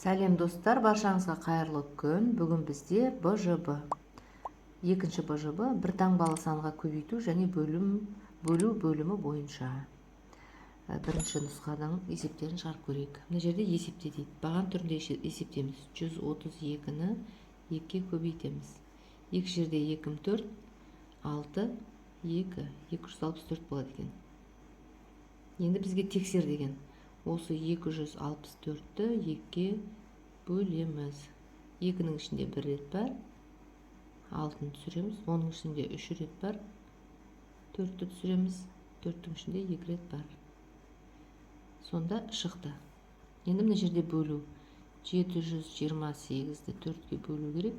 Сәлем, достар, баршаңызға қайырлы күн. Бүгін бізде БЖБ. Екінші БЖБ бір таңбалы санға көбейту және бөлу бөлімі бойынша. Бірінші нұсқаның есептерін шығарып көрейік. Мына жерде есепте дейді. Баған түрінде есептейміз. 132-ні 2-ге көбейтеміз. 2 жерде 2 4, 6, 2, 264 болады екен. Енді бізге тексер деген. Осы 264-ті 2-ге бөлеміз. 2-нің ішінде 1 рет бар. 6-ны түсіреміз. Оның ішінде 3 рет бар. 4-ті түсіреміз. 4-тің ішінде 2 рет бар. Сонда шықты. Енді мына жерде бөлу. 728-ді 4-ке бөлу керек.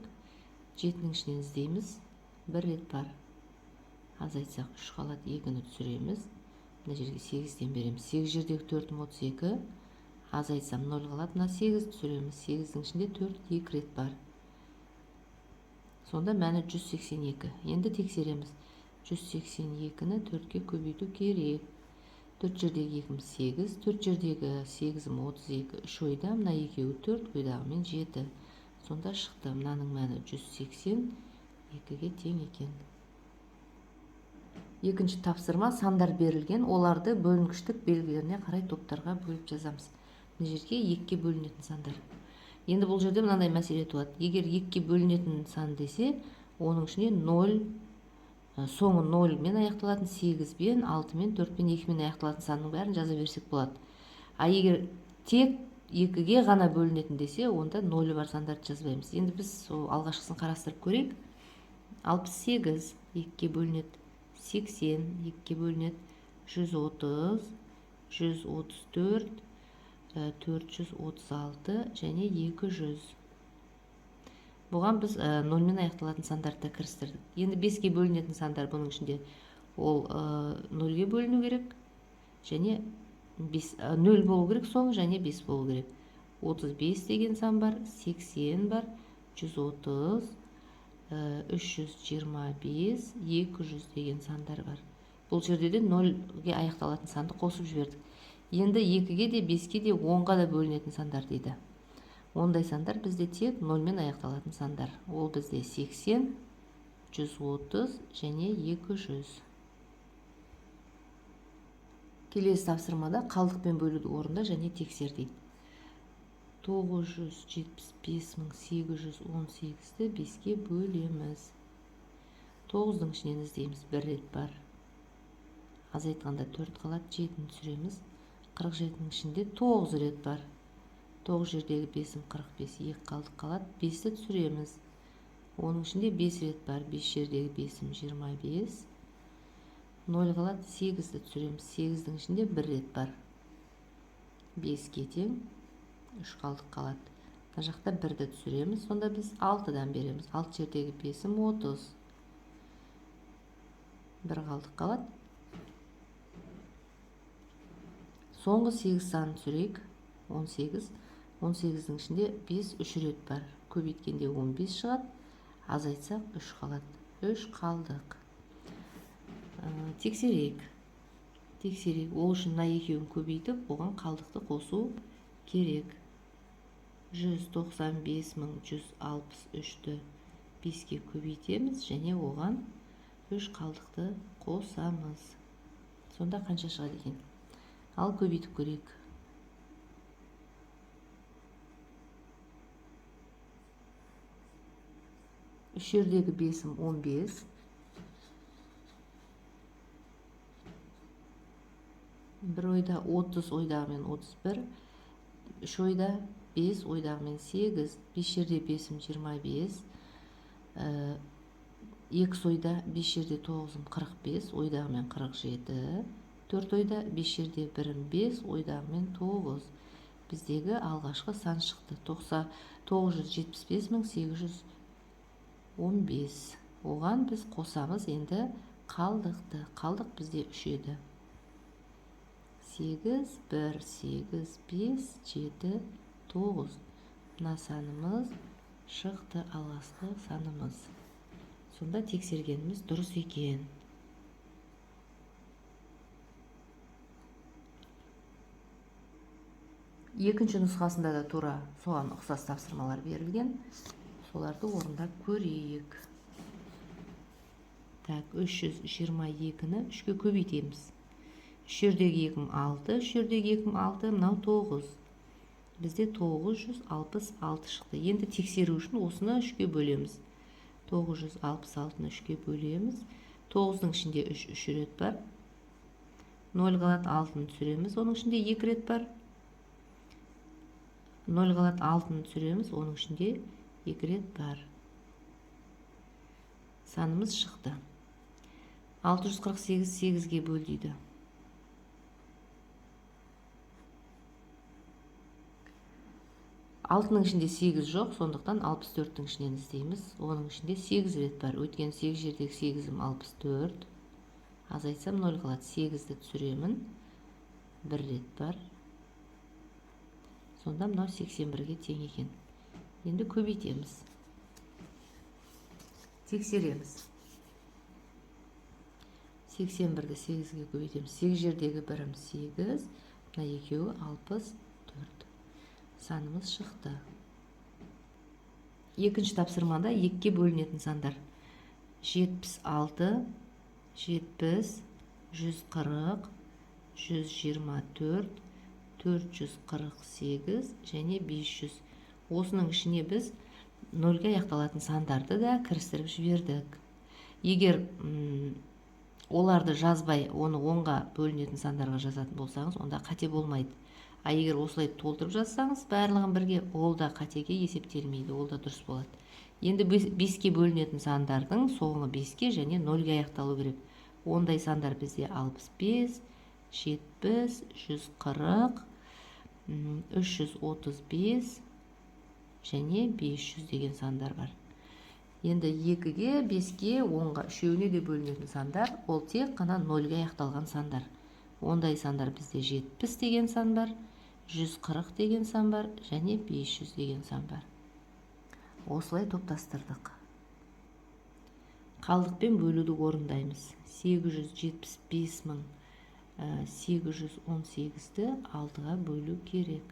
7-нің ішінен іздейміз. 1 рет бар. Азайтсақ 3 қалады, 2-ні түсіреміз. Мына жерге 8-ден береміз. 8 жердегі 4-ім 32. Азайтсам 0 қалады. Мына 8 түсіреміз. 8-дің ішінде 4 2 рет бар. Сонда мәні 182. Енді тексереміз. 182-ні 4-ке көбейту керек. 4 жердегі 2-ім 8, 4 жердегі 8-ім 32, 3 ойда, мына екеуі 4, ойдағымен 7. Сонда шықты. Мынаның мәні 182-ге тең екен. Екінші тапсырма, сандар берілген, оларды бөлінгіштік белгілеріне қарай топтарға бөліп жазамыз. Мына жерге 2-ге бөлінетін сандар. Енді бұл жерде мынандай мәселе туады. Егер 2-ге бөлінетін сан десе, оның ішінде 0, соңы 0 мен аяқталатын, 8 бен, 6 мен, 4 пен, 2 мен аяқталатын санның бәрін жаза берсек болады. А егер тек 2-ге ғана бөлінетін десе, онда 0 бар сандарды жазбаймыз. Енді біз сол алғашқысын қарастырып көрейік. 68 2-ге бөлінеді, 80 2-ге бөлінеді, 130, 134, 436 және 200. Бұған біз 0-мен аяқталатын сандарды да кірістірдік. Енді 5-ге бөлінетін сандар бұның ішінде ол 0-ге бөліну керек және 0 болу керек соңы және 5 болу керек. 35 деген сан бар, 80 бар, 130, 325, 200 деген сандар бар. Бұл жерде де 0-ге аяқталатын санды қосып жібердік. Енді 2-ге де, 5-ке де, 10-ға да бөлінетін сандар дейді. Ондай сандар бізде тек 0-мен аяқталатын сандар. Ол бізде 80, 130 және 200. Келесі тапсырмада қалдықпен бөлуді орында және тексер дейді. 975 818-ді 5-ке бөлеміз. 9-дың ішінен іздейміз, 1 рет бар. Азайтқанда 4 қалады, 7-ні түсіреміз. 47-нің ішінде 9 рет бар. 9 жердегі 5-ім 45, 2 қалдық қалады, 5-ті түсіреміз. Оның ішінде 5 рет бар, 5 жердегі 5-ім 25, 0 қалады, 8-ді түсіреміз. 8-дің ішінде 1 рет бар. 5-ке тең 3 қалдық қалады. Мына жақта 1-ді түсіреміз, сонда біз 6-дан береміз. 6 жердегі 5-ім 30. 1 қалдық қалады. Соңғы 8 санын түсірейік. 18. 18-дің ішінде 5 3 рет бар. Көбейткенде 15 шығады. Азайтсақ 3 қалады. 3 қалдық. Тексерейік. Тексерейік. Ол үшін мына екеуін көбейтіп, оған қалдықты қосу керек. 195 163-ті 5-ке көбейтеміз және оған 3 қалдықты қосамыз. Сонда қанша шығады екен? Ал көбейтіп көрейік. Үш жердегі 5-ім 15. Бір ойда 30, ойдағымен 31. 3 ойда 5, ойдағымен 8. 5 жерде 5-ім 25. 2 ойда 5 жерде 9-ым 45, ойдағымен 47. 4 ойда 5 жерде 1-ім 5, ойдағымен 9. Біздегі алғашқы сан шықты. 975 815. Оған біз қосамыз енді қалдықты. Қалдық бізде 3 еді. 8, 1, 8, 5, 7, 9. Мына санымыз шықты, алғашқы санымыз. Сонда тексергеніміз дұрыс екен. Екінші нұсқасында да тура соған ұқсас тапсырмалар берілген. Соларды орындап көрейік. Так, 322-ні 3-ке көбейтеміз. 3 жердегі 2 6, 3 жердегі 2 6, мынау 9. Бізде 966 шықты. Енді тексеру үшін осыны 3-ке бөлеміз. 966-ны 3-ке бөлеміз. 9-ның ішінде 3 3 рет бар. 0 қалады, 6-ны түсіреміз, оның ішінде 2 рет бар. 0 қалады, 6-ны түсіреміз, оның ішінде 2 рет бар. Санымыз шықты. 648 8-ге бөл дейді. 6-ның ішінде 8 жоқ, сондықтан 64-тің ішінен іздейміз. Оның ішінде 8 рет бар. Өйткені 8 жердегі 8-ім 64. Азайтсам 0 қалады. 8-ді түсіремін. 1 рет бар. Сонда мынау 81-ге тең екен. Енді көбейтеміз. Тексереміз. 81-ді 8-ге көбейтеміз. 8 жердегі бірім 8, мына екеуі 64. Санымыз шықты. Екінші тапсырмада 2-ге бөлінетін сандар. 76, 70, 140, 124, 448 және 500. Осының ішіне біз 0-ге аяқталатын сандарды да кірістіріп жібердік. Егер оларды жазбай, оны 10-ға бөлінетін сандарға жазатын болсаңыз, онда қате болмайды. А егер осылай толтырып жазсаңыз, барлығын бірге, ол да қатеге есептелмейді, ол да дұрыс болады. Енді 5-ке бөлінетін сандардың соңы 5-ке және 0-ге аяқталу керек. Ондай сандар бізде 65, 70, 140, 335 және 500 деген сандар бар. Енді 2-ге, 5-ке, 10-ға үшеуіне де бөлінетін сандар, ол тек қана 0-ге аяқталған сандар. Ондай сандар бізде 70 деген сан бар, 140 деген сан бар және 500 деген сан бар. Осылай топтастырдық. Қалдықпен бөлуді орындаймыз. 875 мың 818-ді 6-ға бөлу керек.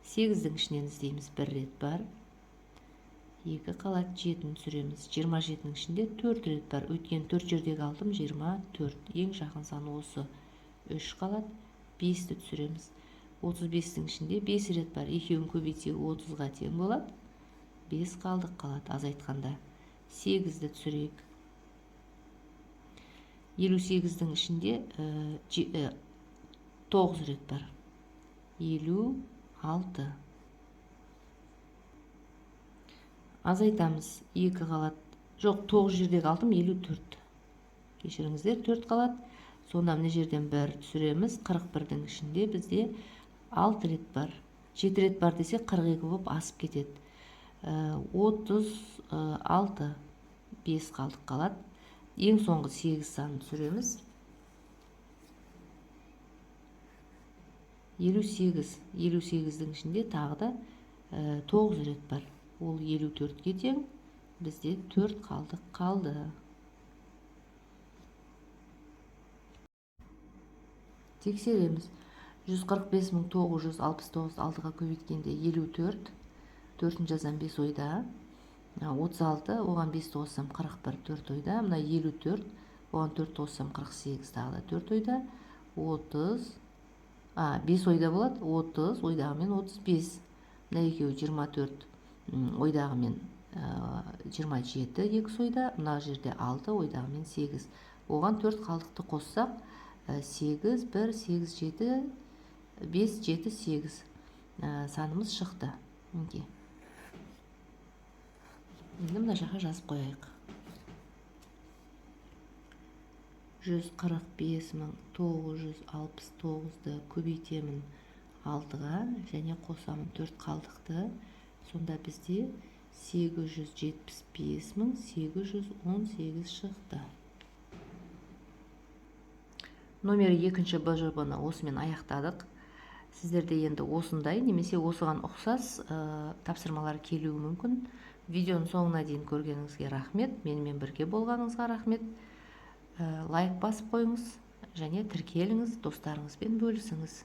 8-дің ішінен іздейміз, бір рет бар. 2 қалады, 7-ні түсіреміз. 27-нің ішінде 4 рет бар. Өйткені 4 жердегі алтым 24. Ең жақын сан осы. 3 қалады, 5-ті түсіреміз. 35-тің ішінде 5 рет бар. Екеуін көбейтсек 30-ға тең болады. 5 қалдық қалады азайтқанда. 8-ді түсірейік. 58-дің ішінде 9 рет бар. 56. Азайтамыз. 2 қалады. Жоқ, 9 жердегі алтым 54. Кешіріңіздер, 4 қалады. Сонда мына жерден 1 түсіреміз. 41-дің ішінде бізде 6 рет бар. 7 рет бар десек 42 болып асып кетеді. 36, 5 қалдық қалады. Ең соңғы 8 санын түсіреміз. 58. 58-дің ішінде тағы да 9 рет бар. Ол 54-ке тең. Бізде 4 қалдық қалды. Тексереміз. 145 мың 969 6-ға көбейткенде 54. 4-ін жазам 5 ойда. 36, оған 5 қоссам 41, 4 ойда. Мына 54, оған 4 қоссам 48, тағы да 4 ойда. 30, 5 ойда болады. 30, ойдағымен 35. Мына екеуі 24, ойдағымен 27, 2 ойда. Мына жерде 6, ойдағымен 8. Оған 4 қалдықты қоссақ, 8, 1, 8, 7, 5, 7, 8. Санымыз шықты. Мінекей. Енді мына жаққа жазып қояйық. 145 мың 969-ды көбейтемін 6-ға және қосамын 4 қалдықты. Сонда бізде 875 мың 818 шықты. Номер 2 БЖБ-ны осымен аяқтадық. Сіздерде енді осындай немесе осыған ұқсас тапсырмалар келуі мүмкін. Видеоның соңына дейін көргеніңізге рахмет, менімен бірге болғаныңызға рахмет. Лайк басып қойыңыз және тіркеліңіз, достарыңызбен бөлісіңіз.